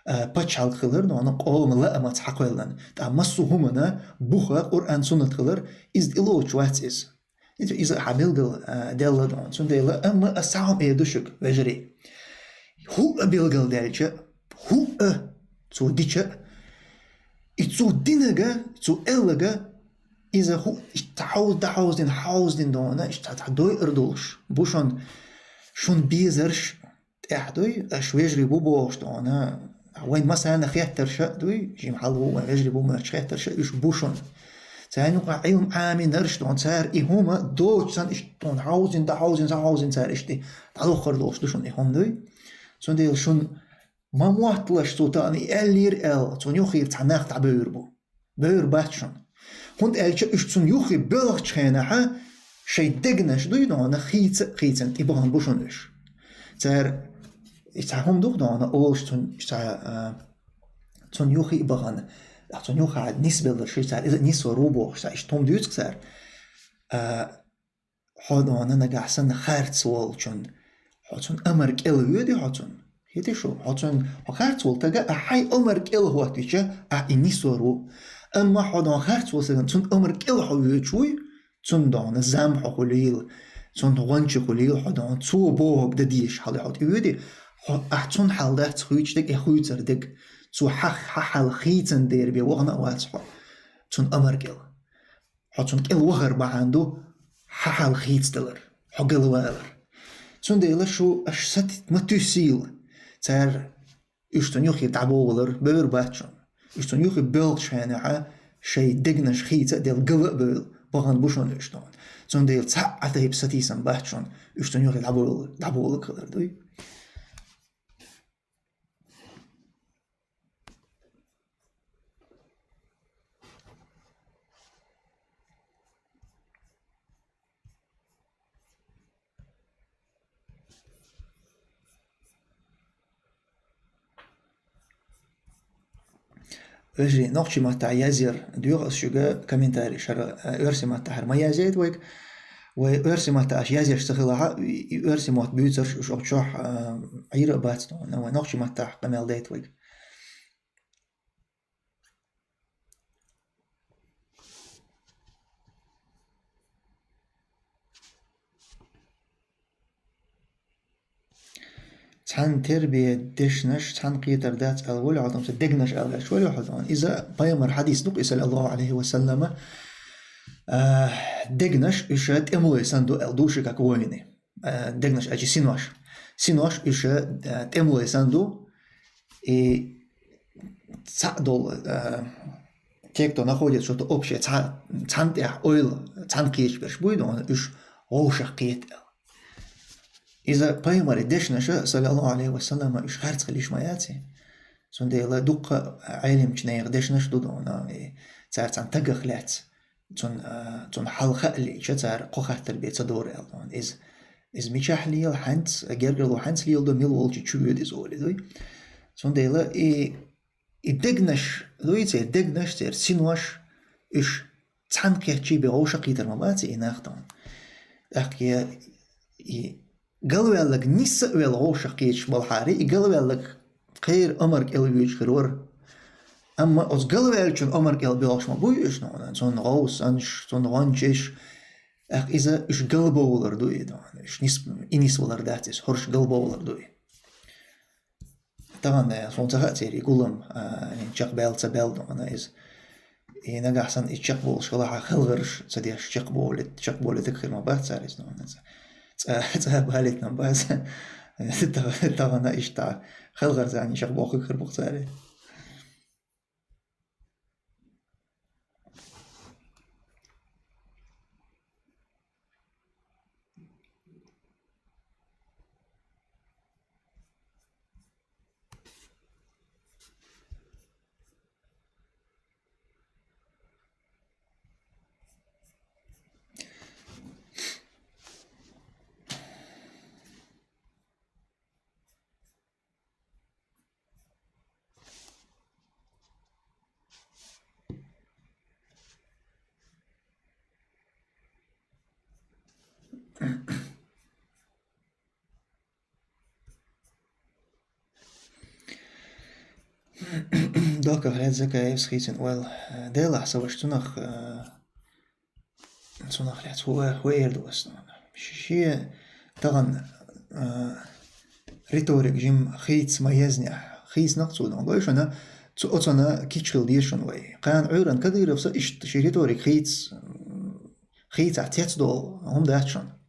а, пачхьалкх хилар, дона, къоман лаамца хьакхоьллина. ТӀаккха массо а хӀуманна буха Къуръан, суннат хилар, иза тӀелоцуш вац иза. Иза, иза хьан билгал, а, делла дона. Цундела, амма ас цхьа хӀума эр ду шуьга, вежарий. ХӀуъа билгалдаьлча, хӀуъа цо дича, и цо динарг, цо аьлларг, иза хӀу-, иштта хьовз-, дӀахьовздина, хьовздина дона, иштта цхьа дойур долуш бу шуна, шуна безарш тӀехь дуй, аша вежарий бу бохуш дона, вайн массарна хеттарш а дуй, жима хьал ву вайн вежарий бу моьттуш хеттарш а уьш бу шуна. Царна юкъахь Ӏилма Ӏамийнарш дона, цара и хӀума доцуш санна, иштта дона хьовзина, дӀахьовзина, схьахьовзина цара иштта дӀадохкур долуш ду шуна и хӀума дуй. Цундела шуна ма мотталаш цо тахана и аьллера аьлла, цунна юххера цхьа нах дӀабевр бу. Бевр бац шуна. ХӀунда аьлча уьш цунна юххе боьлхучу хенахь шайн дегнаш дуй дона, хийца а хийцина тӀебахана бу шуна уьш. Цара и цхьа хӀума ду-кх дона, олуш цунна, цхьа, а, цунна юххе а бахана, а, цунна юххехь нисбелларш ши цара, иза а нисвар ву бохуш, цхьа иштта хӀума дуьйцу-кх цара. А, Хьо дона нагахь санна харц волчун, хьо цунна амар кӀел воьду хьо цунна? Хети шу, хьо цунна, хьо харц волу стага, а хьайн амар кӀел хӀоттича, ахь и нисвар ву. Амма хьо дона харц волу стагана цунна амар кӀел хьо воьдуш вуй, цунна дона зам хьо хуьлийла, цунна гӀонча хуьлийла хьо дона, цо бохург дан дезаш хьал хьо тӀе воьду, хьо, ахь цунна хьал дац хуьйцуш дерг, и хуьйцур дерг, цо хьа, хьан хьал хийцан дера бен вахана а вац хьо цунна амар кӀел. Хьо цунна кӀел вахар бахьана ду хьан хьал хийцадалар, хьо галвалар. Цундела шу аша сатийта ма туьссийла. Цара уьш цунна юххе дӀабовлар бевр бац шуна. Уьш цунна юххе боьлхучу хенахь шайн дегнаш хийца а делла, гала а бевлла, бахана бу шуна уьш дона. Цундела цхьа а тайпа сатийсам бац шуна, уьш цунна юххе дӀабовла-, дӀабовларг хилар дуй. Вежарий, нохчийн маттахь язъяр доьху ас шуьга комментарий шара, э, оьрсийн маттахь хӀара ма язъяйта вайга. Вай оьрсийн маттахь аша язъеш ца хилахь, и, и оьрсийн мотт буьйцурш уьш оццохь, э, Ӏийр а бац тхуна, вай нохчийн маттахь къамел дайта вайга. Цхьана тербия дешнаш, цхьана кхетар дац аьлла волу хьо, тӀамца дегнаш аьлла гӀерташ волу хьо. Иза пайхамар хьадис ду-кх, и саллаллаху алейхи ва саллама, а, дегнаш уьш тӀемалой санна ду аьлла, души как воины. А, дегнаш аьлча синош. Синош уьш, а, тӀемалой санна ду, и цхьаъ долу, а, те, кто находит что-то общее, цхьа-, цхьана тӀехь ойла, цхьана кхеташ берш буй, дона уьш вовшах кхета аьлла. Иза пайхамаре дешнаша, саллаллаху алейхи ва саллама, уьш харц хила йиш ма яц и. Цундела дуккха Ӏелимчу нехан дешнаш ду дона, и цара цхьана тагах лаьцна, цунна, а, цунна хьал хаа лиъча, цара кхо хаттар бен ца дора аьлла дона. Иза, иза мичахь лела, хьанца, гергарло хьанца леладо, мила волчу чу воьду иза олий дуй. Цундела и И дегнаш, дуй церан дегнаш, церан синош, уьш цхьаьна кхетчий бен вовшах кхетар ма бац и нах тхуна. ТӀаккха и галваьлларг нисса а велла вовшах кхеташ балхьара, и галваьлларг кхеран омра кӀел воьдуш хир вара. Амма оцу галваьллачун омра кӀел боьлхуш ма буй уьш, нуна, цунна гӀовсанаш, цунна гӀончаш. ТӀаккха иза уьш галбовлар ду и, нуна, уьш нис-, и нисвалар дац иза, хӀорш галбовлар ду и. Тахана суна ца хаьа церан и гулам, а, чекхбаьлла ца баьлла дона иза. И нагахь санна и чекхболуш хилахь, халхарш ца деш чекхболийта, чекхболийтарг хир ма бац цара иза дона. Цкъа, цкъа балийтина бац. Тахана иштта халхарш царна чекхбохург хир бу-кх цара. Доккха хьаьрца Закаевс хийцина ойла. Делахь, сан ваша, цунах, э, цунах лаьцна хӀу, хӀу эр ду ас, нуна. Шен тахана, э, риторик жимма хийца ма язнехь, хийцинарг цо, нуна, гой шуна, цу оцунна кийча хила деза шуна вай. Кхана Ӏуьйранна Кадыровс иштта шен риторик хийца, хийцахь цецдолу хӀума дац шуна.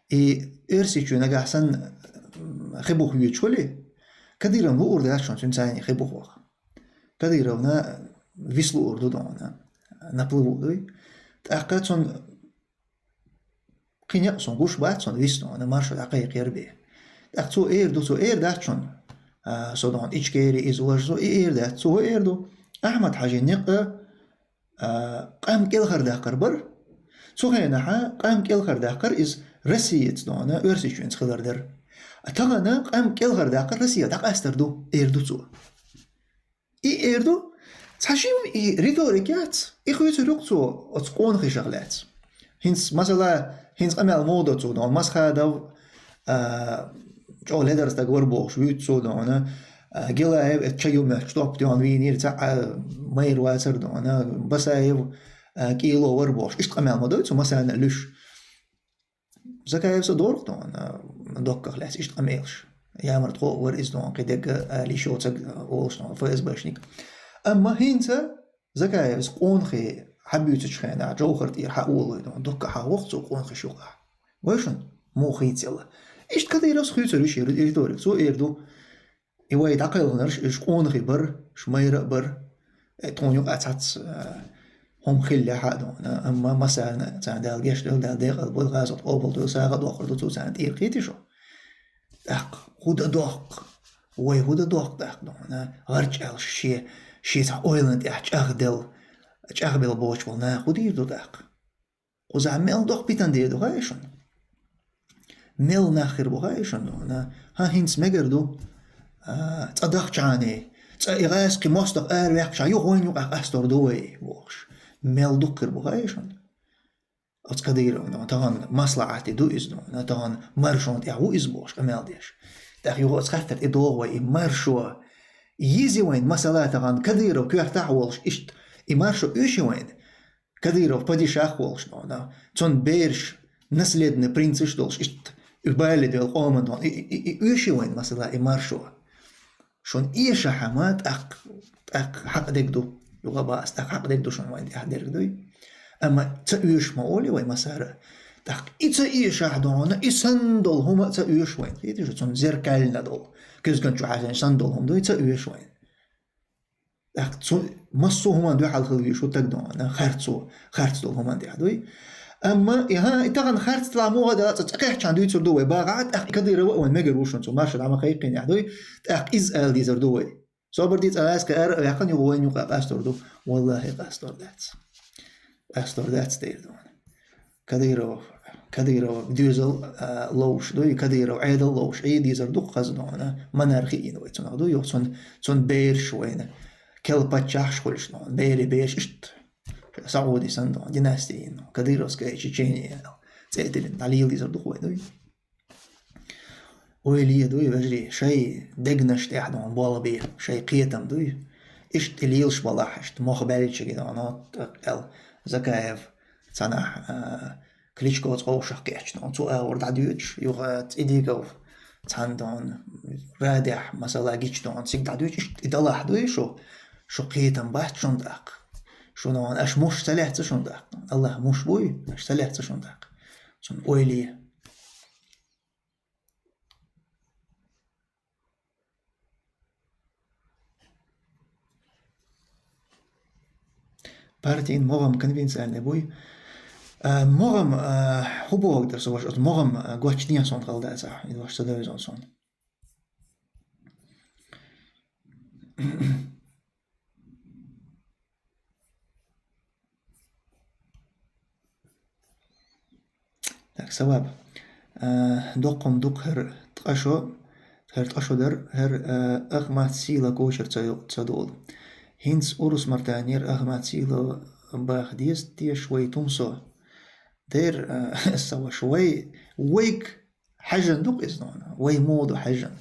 И Оьрсийчоь нагахь санна, м, хи буха воьдуш хуьлий, Кадыровна луур дац шуна цуьнан цхьаьна хи буха ваха. Кадыровна виса луур ду дона, наплыву дуй. ТӀаккха цунна кхин некъ суна гуш бац, цунна виса дона маршо дӀакхайкхор бен. ТӀаккха цо эр ду, цо эр дац шуна, а, со дона Ичкери иза важа, цо и эр дац, цо хӀу эр ду. Ахьмад-Хьаьжин некъ а, а, къам кӀелхардаккхар бара. Цу хенахь къам кӀелхардаккхар иза Россица дона, Оьрсийчоьнца хилар дара. А тахана къам кӀелхардаккхар Россия дӀакъастар ду, эр ду цо. И эр ду, цхьа шим и риторика яц, и хуьйцур ю-кх цо оцу къонахешах лаьцна. ХӀинца, масала, хӀинца къамел муха до цо дона, Масхадов, а, чӀогӀа ледар стаг вара бохуш вуьйцу цо дона, а, Гелаев, эцу ча ю моьттуш топ тӀехь вийнийра, цхьаъ, а, майра вацара дона, Басаев, а, кӀело вара бохуш. Иштта къамел ма дой цо массарна а луьйш. Закаевс а дора-кх дона, а, доккхах лаьцна иштта къамелаш. Ямарт хо а вара иза дона, кхин дерг а, али шо ца, а, олуш дона, ФСБшник. Амма хӀинца Закаевс къонахий хьабуьйцучу хенахь, Джовхар тӀера хьаолалой дона, дуккха хьан воккху цо къонахий шуьгахь. Вай шуна, муха хийцаелла. Иштта Кадыровс хуьйцур ю шен ри-, риторика. Цо эр ду, и вай дӀакхелхинарш, уьш къонахий бара, уьш майра а бара. Э, тхуна юкъа цхьацца, э, хӀума хиллехь а дона, амма массарна царна Дала гечдойла, Дала декъал бойла, гӀазот къобалдойла, сагӀа а доккхур ду цо царна тӀера, кхетий шу. ТӀаккха хӀун дан доккху? Вай хӀун дан доккху тӀаккха дона? ГӀарч аьлла шен, шен цхьа ойланна тӀехь чӀагӀделла, чӀагӀбелла боцуш болу нах хӀун дийр ду тӀаккха? Кхузахь мел доккха питана дийр ду хаьий шуна? Мел нах хир бу хаьий шуна дона? ХӀан, хӀинца мегар ду, а, цкъа дахчахьана, цӀа и гӀаскхи мостагӀа араваьккхача юха вайна юкъахь къастор ду вай, бохуш. Мел дукха хир бу хаьий шуна? Оцу Кадыровна, тахана маслаӀате ду иза, тахана маршонна тӀехь ву иза бохуш къамел деш. ТӀаккха юха оцу хаттар тӀе догӀу вай, и маршо йизи вайн, масала, тахана Кадыров коьртахь а волуш, иштта и маршо оьши вайн, Кадыров падишах а волуш, цунна бераш, наследный принцаш а долуш, иштта и бале доьлу къоман, и, и, и, и оьши вайн, масала, и маршо. Шуна эшахь ма, тӀаккха, тӀаккха хьакъ дерг ду. Юха бац, тӀаккха хьакъ дерг ду шуна вайн тӀехь дерг дуй. Амма ца оьшу ма олий вай массара. ТӀаккха и ца эшахь дона, и санна долу хӀума а ца оьшу вайн. Кхетий шу, цунна зеркально долу. Куьзган чу хьажийна санна долу хӀума дуй, ца оьшу вайн. ТӀаккха цу массо а хӀуманна дуьхьал хила везаш ву стаг дона, харцо, харц долу хӀуманна тӀехь дуй. Амма, и, хӀа, и тахана харц тӀехь муха дац, цӀа кхехчан дуьйцур ду вай, бахахь, тӀаккха Кадырова а вайн мегар ву шуна, цу маршо дӀа ма кхайкхийна тӀехь дуй, тӀаккха иза ала дезар ду вай. Собар де, цӀа лаьцна кхин ара а ваьккхина, юха вайна юкъа къастор ду. Валлахи, къастор дац. Къастор дац дера дона. Кадыров, Кадыров доьзал, а, ловш дуй, Кадыров Ӏедал ловш, Ӏе дезар ду хаза дона. Монархи йина вай цунах дуй, юха цун, цун бераш вайна. Кел паччахьаш хуьлуш дона. Берий бераш иштта. Саудий санна дона, династи йина. Кадыровская Чечения. ЦӀе а тиллина, дӀалела дезар ду вай дуй. Ойла е дуй, вежарий, шайн дегнаш тӀехь дона болх бе, шайн кхетам дуй. Иштта и лелаш балахь, иштта мох баьллачуьнга дона, аьлла, Закаев цхьанахь, а, Кличкоца къовсах кхечна, цу агӀор дӀадоьдуш, юха Цидиков цхьаьна дона, радехь, масала, гича дона, цига дӀадоьдуш, иштта и далахь дуй шу, шу кхетам бац шуна тӀаккха. Шуна дона, аша муш ца лаьцна шуна тӀаккха. Аллах муш буй, аша ца лаьцна шуна тӀаккха. Цунна ойла е. Партийн могӀам конфиденциальный буй. А, могӀам, а, хӀун бохург дара со ваша, оцу могӀам, а, гочден сон хала дацахь, и ваша ца довзон сон. Так, саваб. А, доккхум дукха хӀара ткъа шо, хӀара ткъа шо дара, хӀара, а, ах мац сийла кочар ца йо-, ца долу. ХӀинца урус мартанера ах мац сийла баха деза теша вай тумсо. Дера, а, саваш вай, вайг хьаьжжина ду-кх иза нуна, вай муха ду хьаьжжина.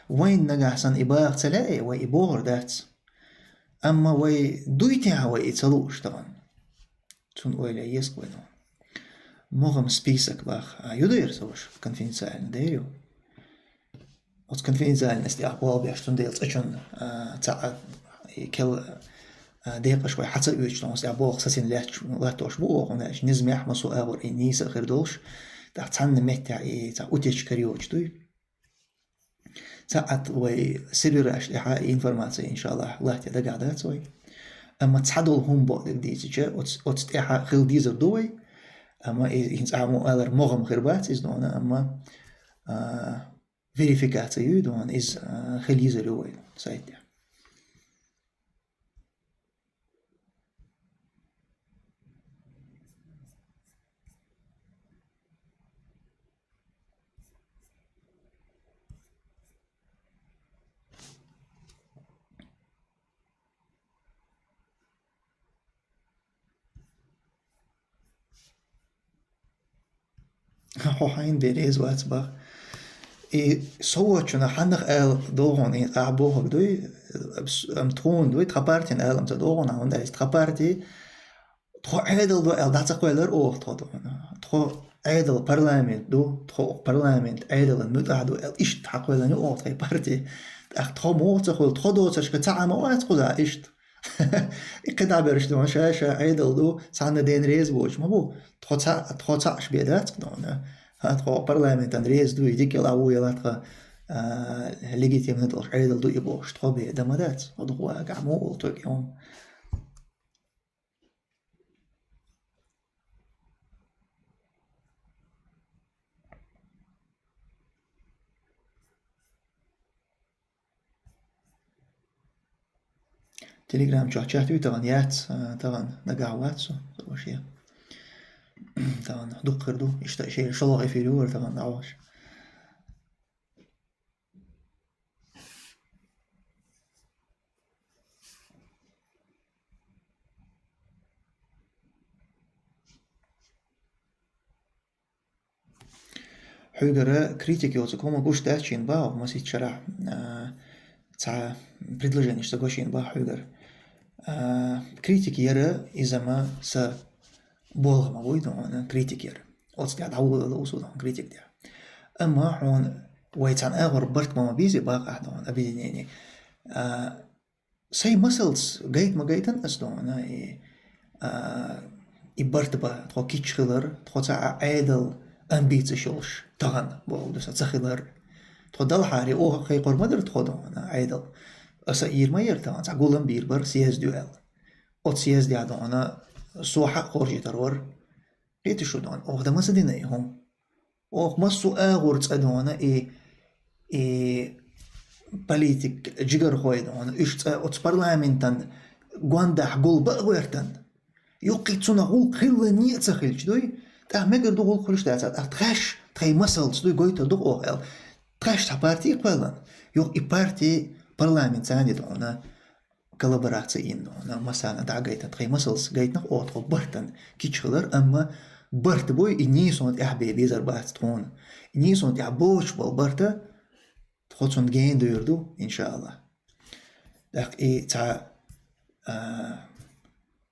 Вайна нагахь санна и баха ца лаьий, вай и бохур дац. Амма вай дуй техьа вай и ца лууш тахана? Цунна ойла е еза-кх вай нуна. МогӀам список баха. А, ю дера со ваша, конфиденциально дера ю. Оцу конфиденциальность тӀехь болх беш, цундела цкъачунна, а, цхьа а, и кел, а, декъаш вай хьа ца оьцуш, оцу тӀехь болх сацийна лаьтташ, латтош бу оха, хӀунда аьлча низамехь массо а агӀор и нийса а хир долуш, тӀаккха цхьанна меттехь и цхьа утечка йоцуш дуй. Цхьаъ вай сервераш тӀехьа и информация, иншаллах, латте дагахь дац вай. Амма цхьадолу хӀума бакъдерг дийцича, оц-, оцу тӀехьа хила дезар ду вай. Амма и, хӀинца ахьа мо алар могӀам хир бац иза нуна, амма, а, верификация ю дона, иза, а, хила йизар ю вай сайт тӀехь. Хьо хьайна бен реза вац бах. И со воцчунах хьаннах ала догӀун, и ахь бохург дуй, ам тхуна дуй, тхан партин алам ца догӀун, хьуна аьлча тхан парти, тхо Ӏедал ду аьлла, дӀа ца кхоьллар оха тхо ду. Тхо Ӏедал парламент ду, тхо парламент Ӏедалан муьтӀахь ду аьлла, иштта хьакхоьллина ю оха тхайн парти. ТӀаккха тхо муха ца хуьлу, тхо доцуршка цхьа а ма вац кхуза иштта. И кхидӀа берш ду, ша-ша Ӏедал ду, цхьанна дена реза воцуш ма бу. Тхо цхьаъ, тхо цхьаъ аш бен дац-кх нуна. ХӀа, тхо парламентан реза ду, и дика яла ву яла тхан, а, легитимна долуш Ӏедал ду и бохуш, тхо бен дан ма дац. Хьо дукха вагахь муха волу тхоьга хӀума? Телеграм чохь чат ю тахана, яц, а, тахана нагахь вац со, со ваше. Тахана дукха хир ду, иштта шен шолгӀа эфир ю вара тахана дӀавахаш. Хьоьгара критика йоцург хӀума гуш дац шена бах, масийтта шарахь, а, цхьа предложенеш ца го шена бах хьоьгара. А, критика яра иза ма са болх ма буй дона, критика яра. Оцу тӀехь дӀаволавелла усу дона критика тӀехь. Амма хьуна вай цхьана агӀор барт ма ма безий бах ахь дона, объединение. А, Сайн масалца гайта ма гайтан ас дона, и, а, и барт ба, тхо кийча хилар, тхо цхьа а Ӏедал амбицеш йолуш тахана боху ду сан ца хилар. Тхо далхьаре оха кхайкхор ма дара тхо дона, Ӏедал. Аса ир ма яра тахана, цхьа гулам бийр бара съезд ю аьлла. Оцу съездехь дона со хьакъ хоржийтар вара. Кхета шу дона, оха дан ма ца дина и хӀума. Оха массо а агӀор цӀа дона и, и политик, жигархой дона, уьш цӀа оцу парламентан гондахь гулба а гӀоьртан. Юккъе цунах гӀуллакх хилла не а ца хилча дуй, тӀаккха мегар ду гӀуллакх хуьлуш дацахь, тӀаккха тхаьш тхайн масалца дуй гойтар ду оха аьлла. Тхаьш цхьа парти а кхоьллан, юха и парти парламент царна дона. Коллабораци йина, массарна дӀа а гайтина, тхайн масалца гайтина, оха тхо бартан кийча хилар, амма барт буй, и нийсонан тӀехь бен безар бац тхуна. И нийсонан тӀехь боцуш болу барта тхо цунна гена довр ду, иншааллахӀ. ТӀаккха и цхьа, а,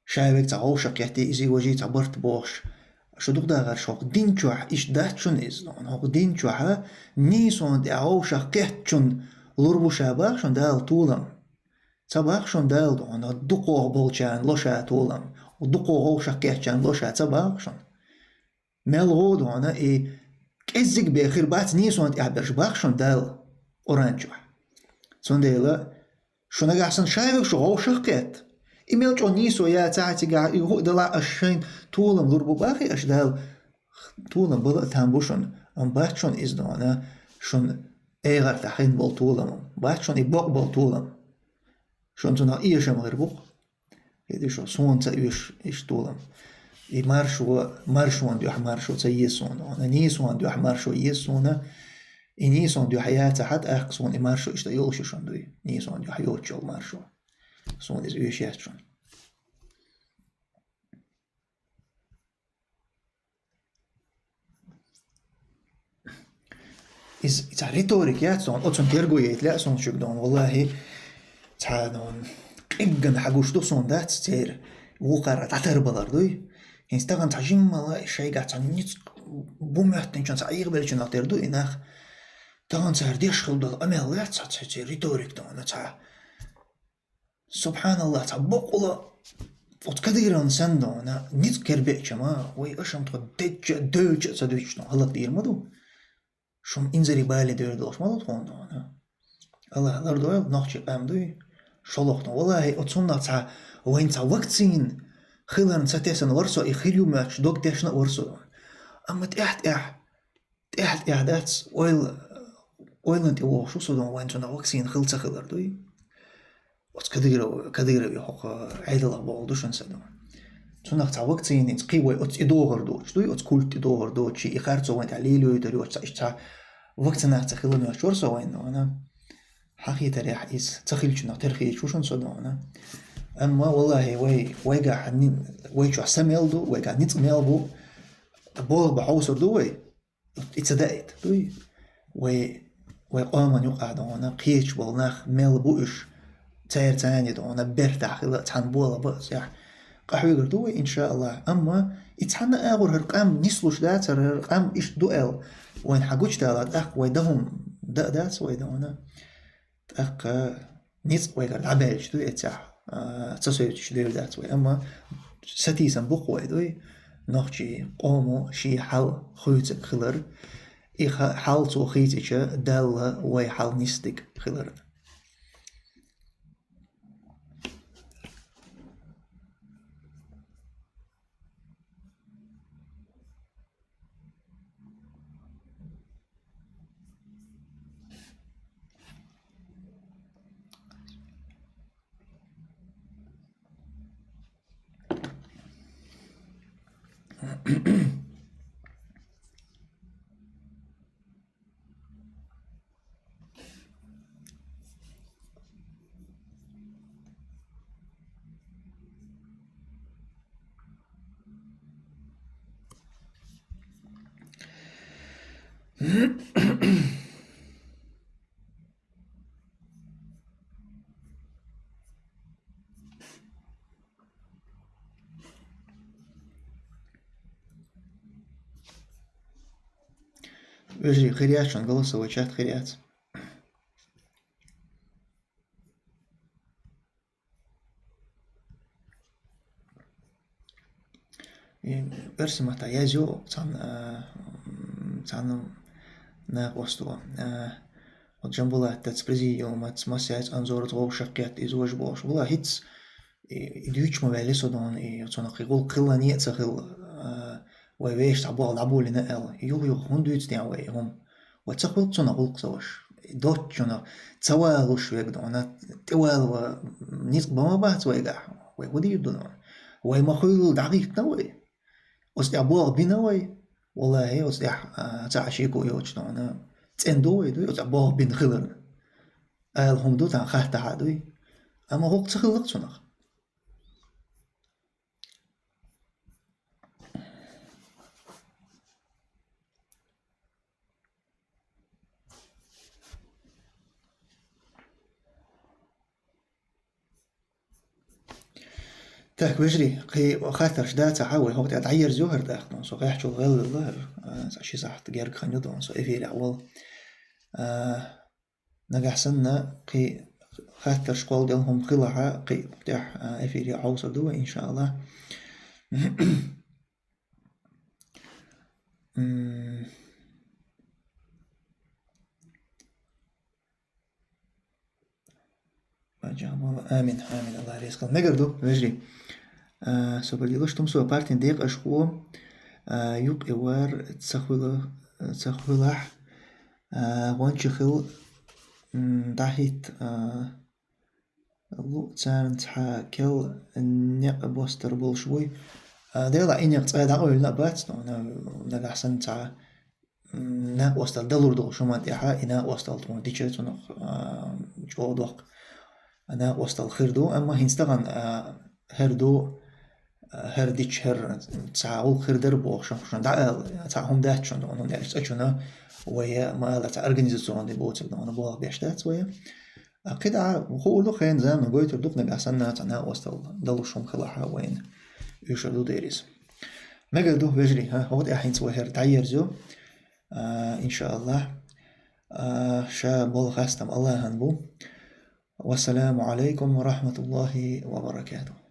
шаверг цхьа вовшах кхетти, иза важий цхьа барт бохуш, шу дукха дахарш хӀокху дин чохь иштта дац шуна иза, хӀокху дин чохьа нийсонан тӀехь вовшах кхеттачунна лур бу ша бах шуна Дала толам. Ца бах шуна Дала дона, дукхох болчарна ло ша толам, дукхох вовшах кхеттачарна ло ша ца бах шуна. Мел гӀо дона и кӀеззиг бен хир бац нийсонан тӀехь берш бах шуна Дала Къуръан чохь. Цундела шу нагахь санна шаверг шу вовшах кхетта. И мел чӀогӀа нийсо яцахь а цигахь, и хӀуъ далахь а аш шайн толам лур бу бахий аша Дала, толам бала а там бу шуна, амма бац шуна иза дона, шуна эгӀартахь хин болу толам, бац шуна и бакъ болу толам. Шуна цунах эшам хир бу-кх. Кхетий шу, суна ца оьшу иштта толам. И маршо, маршонан дуьхьа маршо ца еза суна дона, нийсонан дуьхьа маршо еза суна. И нийсонан дуьхьа яцахь а, тӀаккха суна и маршо иштта йолуш ю шуна дуй. Нийсонан дуьхьа йоцуш йолу маршо. Суна иза оьшу яц шуна. Иза, иза риторика яц суна, оцунна терго яйта лаьа суна шуьга дона, валлахӀи, цхьа дона, къиггана хьан гуш ду суна дац церан, вукхара дӀатарбалар дуй. ХӀинца тахана цхьа жиммала шайгахь цхьа ницкъ бу моьттинчунах, цхьа Ӏехабеллачунах тера ду и нах. Тахана цара деш хила долу къамел лаьа цхьа, цхьа церан риторика дона, цхьа СубхьаналлахӀ, цхьа бакъволу оцу Кадыровна санна дона, ницкъ кербеча ма, вай аша-м тхо дечча а, девча а ца дуьйцуш дона, хӀаллакдийр ма ду. Шуна инзаре бале девр долуш ма ду тхуна дона. АллахӀа лардойла, нохчийн къам дуй, шолгӀа дона. ВаллахӀи, оцу хӀуманах цхьа, вайна цхьа вакцина хиларна ца тесна вара со, и хир ю моьттуш дог тешна а вара со дона. Амма тӀаьхь-тӀаьхьа ТӀаьхьа-тӀаьхьа дац, ойла-, ойланна тӀе вогӀуш ву со дона, вайн цунах вакцина хила ца хилар дуй. Оцу Кадыров-, Кадырове хӀокху Ӏедалах бохург ду шуна сан дона. Цунах цхьа вакцина, кхин вай оцу тӀе догӀур доцуш дуй, оцу культа тӀе догӀур доцуш, и харцо вайн тӀехь лелайойтур йоцуш, цхьа, иштта цхьа вакцинаци хила моьттуш вара со вайн дона. Хьан хетарехь иза ца хилчунах тера хеташ ву шуна со дона. Амма, валлахӀи, вай, вайгахь ни-, вай чохь са мел ду, вайгахь ницкъ мел бу, болх бан хьовсур ду вай. И ца даийта дуй. Вай, вай къоман юкъахь дона кхеташ болу нах мел бу уьш, церан царна дона бертахь хила, цхьаьна болх бан а цӀехь къахьоьгур ду вай, иншааллахӀ. Амма и цхьанна агӀор хӀара къам нислуш дацара, хӀара къам иштта ду аьлла, вайна хьан гучудала, тӀаккха вай дан хӀума дан а дац вай дона. ТӀаккха ницкъ вайгара дӀабаьлча дуй эццехь, а, ца соьцуш девр дац вай. Амма сатийсам бу-кх вай дуй, нохчийн къомо шен хьал хуьйцург хилар. И ха-, хьал цо хийцича, Далла вай хьал нисдиг хилар. Вежарий, хир яц шун, голосовой чат хир яц. И оьрсийн маттахь язйо цхьана, а, м, цхьана накъосто, а, вот Жамбулатаца, президиумаца, массаьца, Анзораца вовшах кхетта иза важа бохуш. Вала хӀинца и, и дуьйцуш ма ваьлли со дона, и цунах и гӀуллакх хилла а, ца хилла, а, вай вешан цхьа болх дӀаболийна аьлла. Юха-юха хӀунда дуьйцу ден вай и хӀума? Вай ца хуьлу цунах гӀуллакх ца ваша. Доцчунах ца валуш верг дона, тӀевала ва, ницкъ бан ма бац вайгахь. Вай хӀун дийр ду дона? Вай ма хуьлу дӀагӀиттина вай. Оцу тӀехь болх бина вай. Валлахьи, оцу тӀехь, а, цхьа а шеко йоцуш дона. ЦӀена ду вай, дуй, оцу тӀехь болх бина хиларна. Ала хӀума ду, тхан хаттахь а дуй. Амма гӀуллакх ца хилла-кх цунах. Так, вежарий, кхин хаттарш дац ахьа вай, хӀокху тӀехь дӀаерзайо хӀара тӀаккха, со къаьхьачул гӀелвелла хӀара, а, цхьа ши сахьт герга хан ю дона, со эфире а волу. А, нагахь санна кхин хаттарш, кхолладелла хӀума хилахь а, кхин тӀехь, а, эфире а хьовсур ду вай, иншааллахӀ. М. Амин, амин, Аллах реза хуьлда. Мегар ду, вежарий. А, со балийла, Тумсо партин декъашхо, а, юкъа вар ца хуьла, ца хуьлахь, а, гӀонча хила, м, дӀахӀитта, а, лу царна цхьа кел некъ бостар болуш буй. А, Делахь и некъ цкъа дӀакъевлина а бац, но, но, нагахь санна цхьа, м, накъосталла далур долуш хӀуманна тӀехь, и накъосталла тхуна дича цунах, а, чӀогӀа доккха накъосталла хир ду, амма хӀинца тахана, а, хӀара ду, а, хӀара дича, хӀара цхьа гӀуллакх хир дара бохуш, шуна дӀаала, цхьа хӀума дац шуна, но, но, цкъачунна вай ма-аллара цхьа организационный боцург, но, но, болх беш дац вай. А кхидӀа хуур ду, хенан заманахь гойтур ду-кх, нагахь санна цхьа накъосталла далуш хӀума хилахь а вайна. Уьш а ду дерриг. Мегар ду, вежарий, хӀа, хӀокху тӀехь хӀинца вай хӀара дӀаерзайо, а, иншааллахӀ. А, ша болу хастам Аллахьан бу. Вассаламу Ӏалайкум ва рахьматуллахӀи ва баракатухӀ.